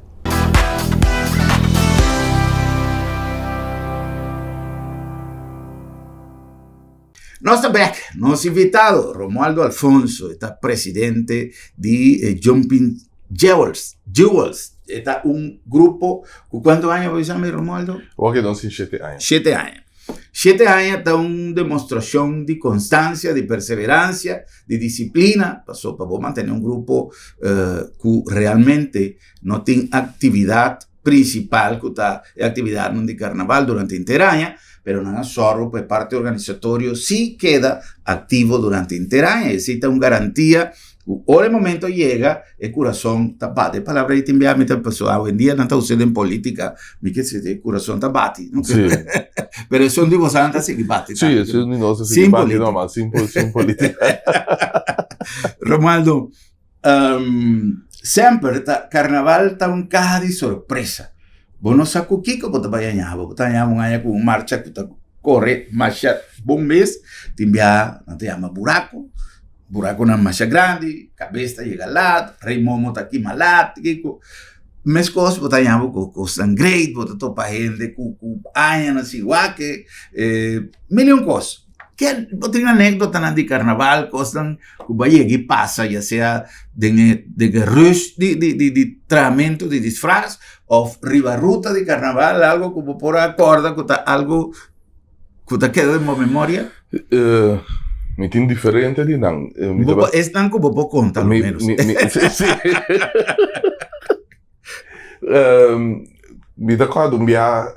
Nos ta bek, nos invitado Romualdo Alfonso, e ta presidente di eh, Jumping Jewels. Jewels, e ta un grupo ku kuantu aña bo bisa mi Romualdo? Oke, nos tin shete aña. Shete aña. Shete aña ta un demostrashon di konstansia, di perseveransia, di disiplina, paso pa bo mantené un grupo eh, ku realmente no tin aktividat prinsipal ku ta e aktividatnan di karnaval durante henter aña, pero nan a sòru pa e parti organisatorio sí keda aktivo durante henter aña. Esei ta un garantia ku ora e momento yega e kurason ta bati. E palabra ei tin bia mi ta pasobra awendia nan ta us'é den polítika, mi ke si e kurason ta bati, no? Sí. Pero esun di boso nan ta sigui bati Sí, tambe. esun di nos ta sigui Sin bati polítika. normal, sin sin polítika. Romualdo, Semper ta karnaval ta un kaha di sorpresa. Bo no sa ku kiko bo ta bai haña bo. Bo ta haña un aña ku un marcha ku ta kore masha bon mes. Tin biaha nan ta yama buraku, burakunan masha grandi, kabes ta yega lat, rei momo ta kima lat, kiko. Meskos bo ta haña bo ku kosnan great, bo ta topa hende ku ku añanan sin wak, mil y un kos. Ke bo tin anekdotanan di karnaval, kosnan ku bo a yega i pasa ya sea den e den e rush di di di di trahamentu di disfras òf riba ruta di karnaval algu ku bo por a kòrda ku ta algu ku ta keda den bo memoria? Mi tin diferente di nan. Mi Bo por esnan ku bo por konta lo ménos. Mi mi si. Mi ta kòrda un bia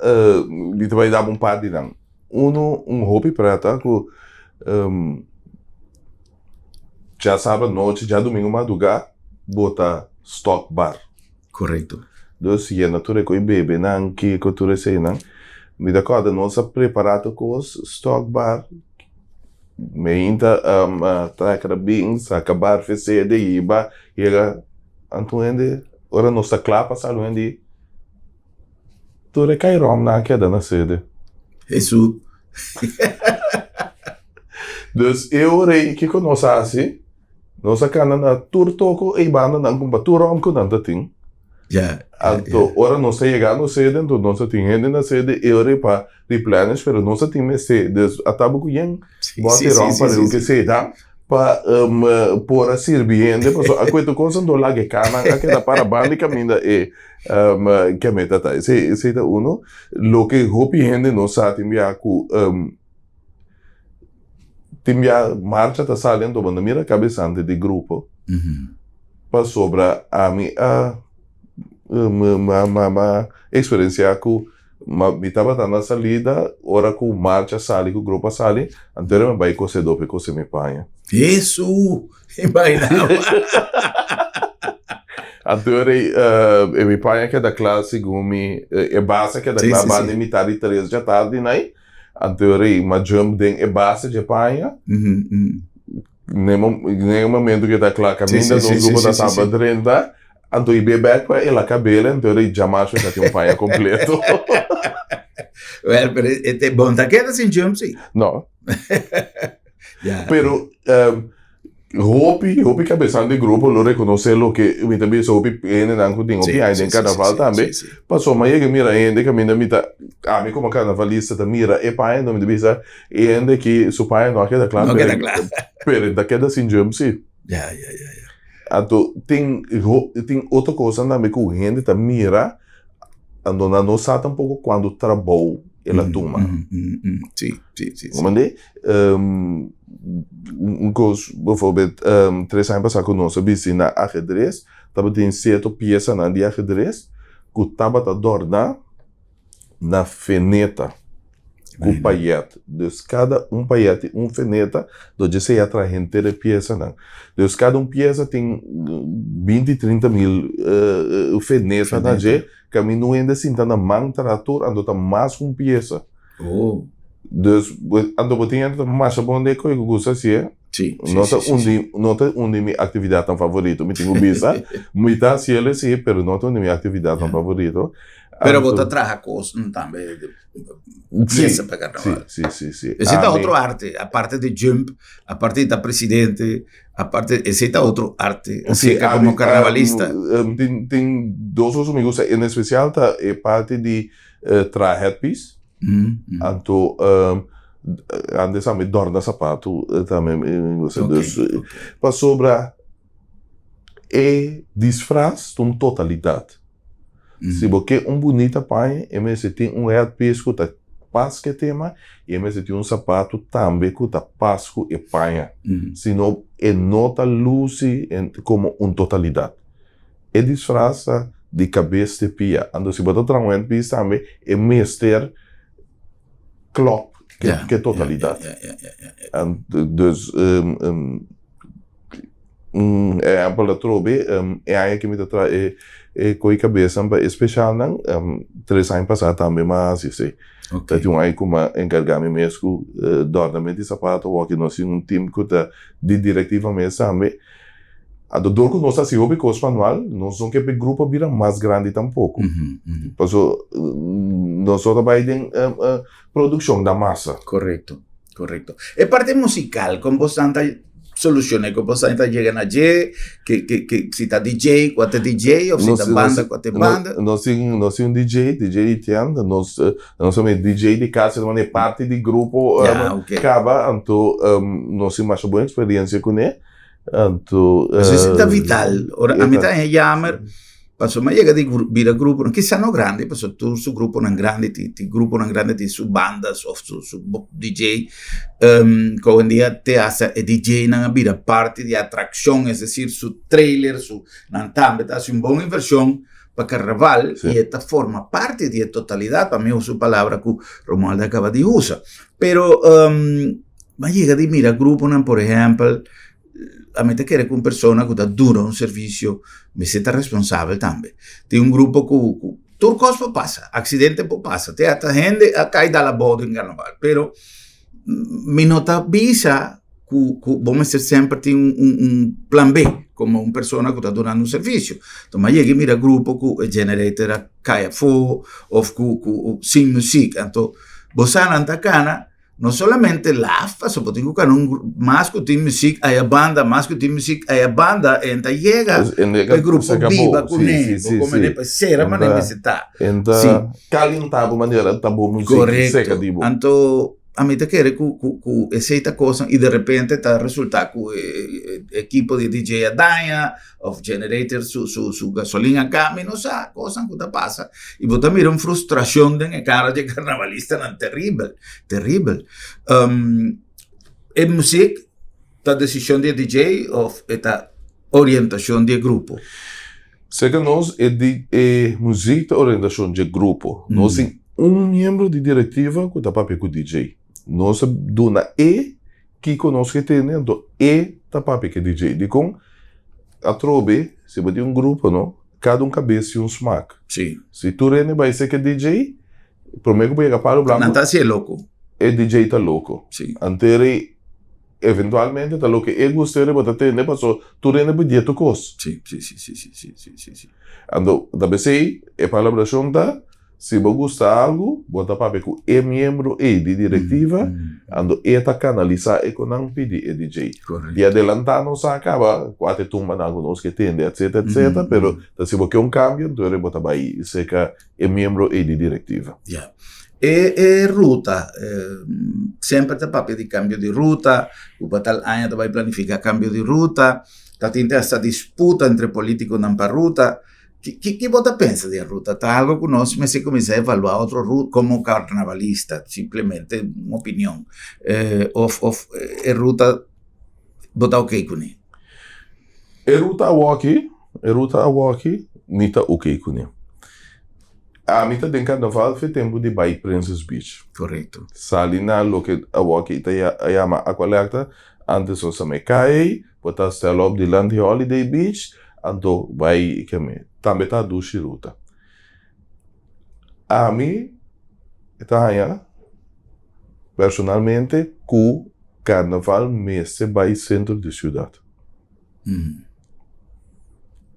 mi ta bai daba un par di nan. Uno un hopi preta ku djasabra nochi, djadumingu madrugá bo ta stòk bar. Korekto. Dus yena tur e kos i bebe nan, kiko tur eseinan. Mi ta kòrda nos a prepará tur kos, stòk bar, meinta trèkera bin saka bar fesede hiba yega anto hende ora nos ta kla pa sali un hende di tur e kai ròm nan a keda na sede. Hesu. Dus e ora ei kiko nos a hasi? Nos a kana na tur toko ei banda nan kumpa tur ròm ku nan ta tin. Ja. Anto ora nos ta yega nos sede anto nos a tin hende na sede e ora ei pa replenish pero nos a tin mester dus a taba ku yen bòt e ròm pa riba ke seda pa por a sirbi hende pasobra a kuetu kos anto laga e kanan a keda para banda di kaminda e kemeta ta esei esei ta uno loke hopi hende no sa tin bia ku Tin bia marcha ta sali anto bo no mira kabesante di grupo pasobra ami a m'a eksperensiá ku mi tabata na salida ora ku marcha sali ku grupo a sali anto era mi bai kosedó pa e kose mi paña. Hesu! Imaginá bo. Anto era e mi paña keda kla segun mi e base a keda kla banda di mitar di tres djatardi nai. Anto rei m'a jump den e base dje paña. Den e momento ku e ta kla kaminda nos grupo ta taba drenta, anto i be bek pa el a kabel, anto rei djamas mi ta tin un paña kompleto. Well, pero e te bon ta keda sin jump si. No. Pero Hopi, hopi kabesan di grupo lo rekonosé loke mi ta bisa, hopi hendenan ku tin hopi aña den karnaval tambe. Pasobra mi a yega mira hende kaminda mi ta, ami komo karnavalista ta mira e paña, mi ta bisa e hende aki su paña no a keda kla, pero e ta keda sin jump si. Anto tin tin otro kosnan tambe ku hende ta mira, anto nan no sa tampoko kuantu trabou el a tuma. Comprende? Un kos, bijvoorbeeld, tres aña pasá ku nos a bisti na ahedres, tabatin sierto piesanan di ahedres ku tabata dòrná na feneta ku payèt. Dus kada un payèt tin un feneta, dor djesei a traha henter e piesanan. Dus kada un piesa tin binti, trinta mil feneta na dje, kaminda un hende sinta na man traha tur, anto ta mas ku un piesa. Oh. Dus, anto bo tin hende ta masha bon den koe ku gusta hasié. Sí, sí, no ta un di, no ta un di mi aktividatnan favorito, mi tin ku bisa. Mi ta hasiel esei, pero no ta un di mi aktividatnan favorito. Pero bo ta traha kosnan tambe, piesa pa karnaval. Sí, sí, sí, sí. Esei ta otro arte, aparte di jump, aparte di ta presidente, aparte, esei ta otro arte, Sí, aserka komo karnavalista. Tin, tin dos kos ku mi gusta, en espesial ta e parti di Traha headpiece. Anto antes ami dòrna sapatu tambe mi gusta. Dus pasobra e disfras ta un totalidat. Si bo ke un bunita paña e mester tin un headpiece ku ta pas ku e tema i e mester tin un sapatu tambe ku ta pas ku e paña. Si no e no ta lusi komo un totalidat. E disfras ta di kabes te pia. Anto si bo ta traha un headpiece tambe e mester klop ke e totalidat. Dus un ehèmpel atrobe e aña ke mi ta traha e ko'i kabesnan pa e speshalnan tres aña pasá tambe mi a hasi esei. Ta tin un aña ku mi a enkargá mi mes ku dòrnament di sapato awor nos tin un tim ku ta di direktiva mes tambe. Anto dor ku nos hasi hopi kos manual, nos no ke pa e grupo bira mas grandi tampoko. Paso nos no ta bai den produkshon na masa. Korekto, korekto. E parti musikal, kon bosan ta solushoná? Kon bosan ta yega na dje? Ke ke ke si ta DJ, kua ta DJ òf si ta banda, kua ta e banda? Nos tin nos tin un DJ, DJ Etienne, nos nos ta mira DJ di kas, e parti di grupo kaba, anto nos tin masha bon eksperensia kuné. Anto, Pues ese ta vital. Ora, a mi ta haña yamer, pasobra mi a yega di bira gruponan, kisa no grandi, pasobra tur su gruponan grandi tin, tin gruponan grandi tin su bandas of su, su DJ. Ku awendia te hasta e DJ-nan a bira parti di atrakshon, es desir su trailer, su, nan tambe ta hasi un bon invershon. Pa karnaval i e ta forma parti di e totalidat, pa mi usa un palabra ku Romualdo a kaba di usa. Pero mi a yega di mira gruponan, por ehèmpel, ami ta kere ku un persona ku ta duna un servisio mester ta responsabel tambe. Tin un grupo ku tur kos por pasa, aksidente por pasa, te hasta hende a kai dal abou den karnaval, pero mi no ta bisa ku ku bo mester semper tin un un un plan B komo un persona ku ta dunando un servisio. Enton mi a yega i mira grupo ku e generator a kai afó òf ku ku sin muzik. Anto bo sa nan ta kana no solamente laf pasobra bo tin ku kana un mas ku tin muzik aya banda mas ku tin muzik aya banda e ta yega pa e grupo biba kuné bo komprende pa e sera manera mester ta. Si. Kalentá bo manera ta bo muzik seka di bo. Anto Ami ta kere ku ku ku esei ta kosnan i derepente ta resultá ku e ekipo di DJ a daña òf generator su su su gasolin a kambia, mi no sa kosnan ku ta pasa i bo ta mira un frustrashon den e kara di e karnavalistanan teribel, teribel. E muzik ta desishon di e DJ òf e ta orientashon di e grupo? Serka nos e di e muzik ta orientashon dje grupo. Nos tin un miembro di direktiva ku ta papia ku DJ. Nos a duna e kiko nos ke tende anto e ta papia ku e DJ. Dikon? Atrobe si bo tin un grupo no, kada un kabes tin un smak. Si. Si tur hende bai serka e DJ, prome ku bo yega Palo Blanco Nan ta hasi e loko. E DJ ta loko. Si. Anto Eventualmente ta loke e gusta riba ta tende paso tur hende pidié tur kos. Sí, sí, sí, sí, sí, sí, sí, sí, sí. Anto ta p'esei e palabrashon ta, si bo gusta algu, bo ta papia ku e miembro ei di direktiva, anto e ta kanalisá e ku nan pidi e DJ. Korekto. Di adelantá nos a kaba ku ate tumbanan ku nos ke tende etsetera etsetera, pero ta si bo ke un kambio anto bo ta bai serka e miembro ei di direktiva. Ya. E e ruta, semper ta papia di kambio di ruta, ku pa tal aña ta bai planifiká kambio di ruta, ta tin te hasta disputa entre politikonan pa ruta. Ki ki ki bo ta pensa di e ruta? Ta algo ku nos mester kuminsá evaluá otro ruta komo karnavalista, simplemente un opinion, òf òf e ruta bo ta oké kuné? E ruta awoki, e ruta awoki mi ta oké kuné. Ami ta den karnaval fe tempu di bai Princess Beach. Korekto. Sali na loke awoki ta yama Aqualectra, antes nos ta meka ei, bo ta stel op dilanti Holiday Beach, anto bai keme. Tambe ta dushi ruta. Ami ta haña personalmente ku karnaval mester bai sentro di siudat.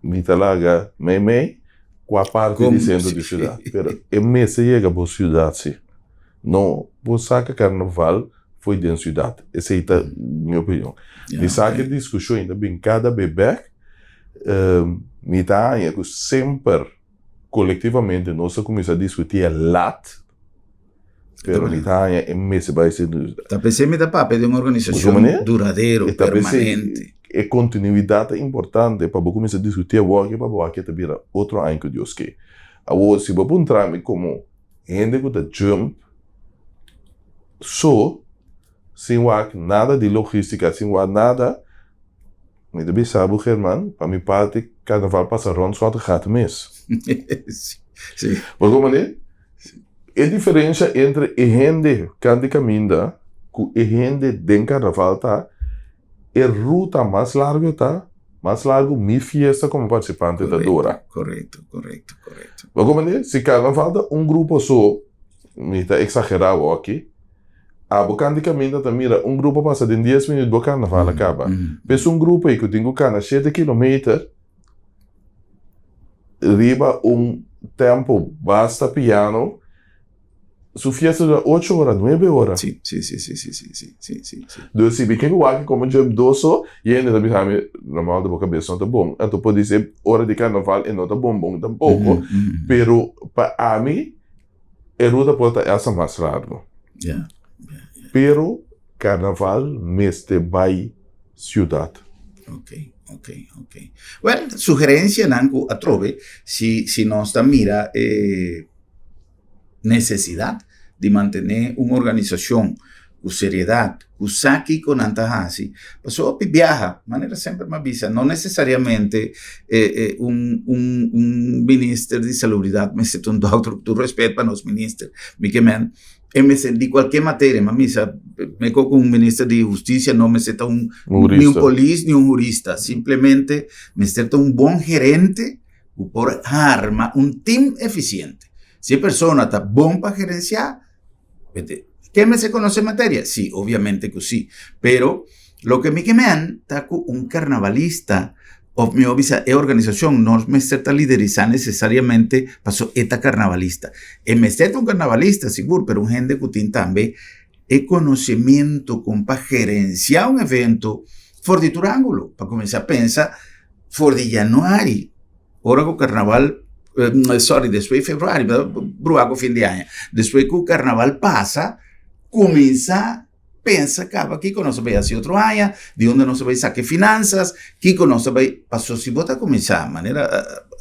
Mi ta laga meimei kua parti di sentro di siudat, pero e mester yega bo siudat si. No bo saka karnaval fo'i den siudat. Esei ta mi opinion. Mi sa ku e diskushon ta bin kada be bek. Mi ta haña ku semper kolektivamente nos a kuminsá diskutí e lat, pero mi ta haña e mester bai ser. Ta p'esei mi ta papia di un organisashon duradero, permanente. E kontinuidat ta importante pa bo kuminsá diskutí awor ke pa bo wak ke ta bira otro aña ku Dios ke. Awor si bo puntra mi komo hende ku ta jump so sin wak nada di logístika, sin wak nada. Mi ta bisa bo German, pa mi parti karnaval pasa rond Schottegat mes. Sí. Bo comprende? E diferencia entre e hende kant di kaminda ku e hende den karnaval ta, e ruta mas largu ta, mas largu mi fiesta komo partisipante ta dura. Korekto, korekto, korekto. Bo comprende? Si karnaval ta un grupo so, mi ta eksagera awor aki, Abo kan di kaminda ta mira un grupo pasa den dies minuut bo karnaval a kaba. P'es un grupo ei ku tin ku kana shete kilometer riba un tempo basta piano, su fiesta dura ocho ora, nuebe ora. Sí, sí, sí, sí, sí, sí, sí, sí, sí, sí. Dus si mi ke ku wak komo dje dos so, i hende ta bisa mi, Romualdo bo kabes no ta bon. Anto podise ora di karnaval e no ta bon bon tampoko, pero pa ami E ruta por ta esa mas largo. Yeah. Pero carnaval mester bai ciudad. Ok, ok, ok. Well, sugerencianan cu atrobe si, si nos ta mira e necesidad di mantene un organisacion. ku seriedat, ku sa kiko nan ta hasi. Pasobra hopi biaha, manera semper mi a bisa, no nesesariamente un un un minister di salubridat mester ta un dòkter, ku tur rèspèt pa nos minister, mi ke men e mester di kualke materia, mi a bisa meko ku un minister di hustisia no mester ta un ni un polis ni un hurista, simplemente mester ta un bon gerente ku por harma un tim efisiente. Si e persona ta bon pa gerensiá, Ke mester konosé materia? Sí, obviamente ku sí. Pero loke mi ke men ta ku un karnavalista òf mihó bisa e organisashon no mester ta liderisá nesesariamente pasobra e ta karnavalista. E mester ta un karnavalista sigur, pero un hende ku tin tambe e konosementu kon pa gerensiá un evento for di tur ángulo. Pa kuminsá pensa for di yanüari. Ora ku karnaval, sorry, despues di februari, brua ku fin di aña, despues ku karnaval pasa, kuminsá pensa kaba kiko nos ta bai hasi otro aña, di unda nos ta bai saka e finansas, kiko nos ta bai, pasobra si bo ta kuminsá, manera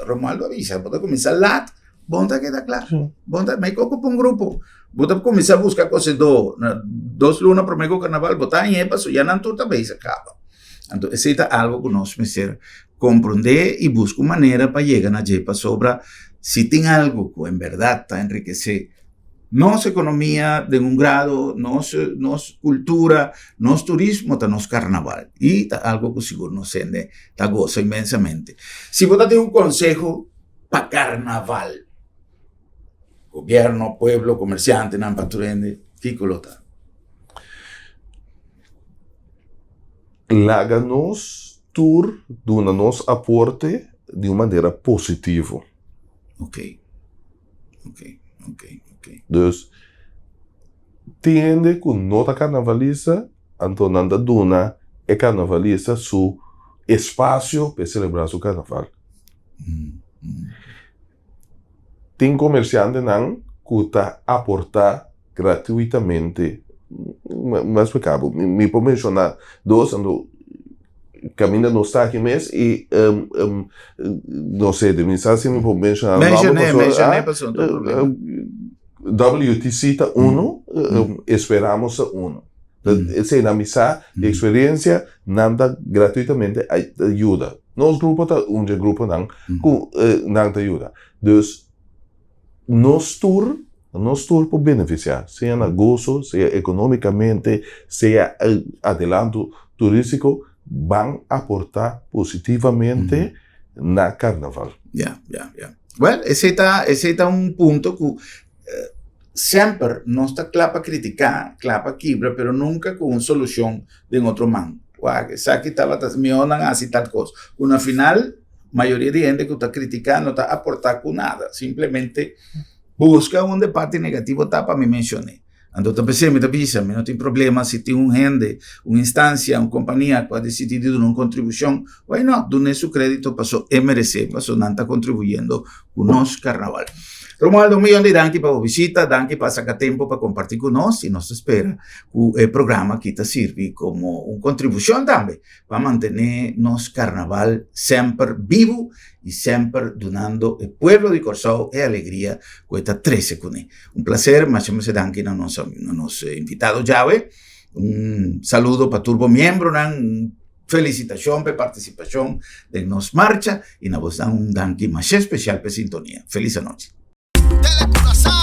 Romualdo a bisa, bo ta kuminsá lat, bo no ta keda kla, bo no ta, mei koko pa un grupo, bo ta kuminsá buska kosedó na dos luna promé ku karnaval, bo ta hañ'é pasobra ya nan tur ta bezig kaba. Anto esei ta algu ku nos mester Komprondé i buska un manera pa yega na dje pasobra si tin algu ku en bèrdat ta enrikesé nos ekonomia den un grado, nos nos kultura, nos turismo ta nos karnaval i ta algu ku sigur nos hende ta gosa inmensamente. Si bo ta tin un konseho pa karnaval, gobièrnu, pueblo, komersiantenan, pa tur hende, kiko lo ta? Laga nos tur duna nos aporte di un manera positivo. Ok, ok, ok, ok. Dus, tin hende ku no ta karnavalista, anto nan ta duna e karnavalista su espasio pa e selebrá su karnaval. Tin komersiantenan ku ta aportá gratuitamente. Mi a splika bo, mi por menshoná dos, anto kaminda nos ta aki mes i no sé, mi sa si mi por menshoná nòmber pasobra Menshoné, menshoné pasobra. WTC ta unu, Esperamos ta unu. Esei nan mi sa di eksperensia, nan ta gratuitamente a yuda. Nos grupo ta un dje gruponan ku nan ta yuda. Dus nos tur, nos tur por benefisiá, sea na goso, sea ekonómikamente, sea adelanto turístiko, ban aportá positivamente na karnaval. Ya, ya, ya. Wèl, esei ta, esei ta un punto ku Semper nos ta kla pa kritiká, kla pa kibra, pero nunka ku un solushon den otro man. Wak, esaki tabata mihó nan hasi tal kos. Ku na final, mayoria di hende ku ta kritiká no ta aportá ku nada. Simplemente buska unda e parti negativo ta pa mi menshon'é. Anto ta p'esei mi ta bisa, mi no tin problema si tin un hende, un instansia, un kompania ku a disidí di duna un kontribushon, why not, dun'é su krédito paso e meresé, paso nan ta kontribuyendo ku nos karnaval. Romualdo, un miyon di danki pa bo bishita, danki pa saka tempu pa kompartí ku nos i nos ta spera ku e programa aki ta sirbi komo un kontribushon tambe pa mantené nos karnaval semper bibu i semper dunando e pueblo di Kòrsou e alegria ku e ta trese kuné. Un plaser, masha masha danki na nos na nos invitado djawe. Un saludo pa tur bo miembronan, un felicitacion p'e participacion den nos marcha y na bosnan un danki masha especial p'e sintonia. Feliz anochi. Tele Curaçao.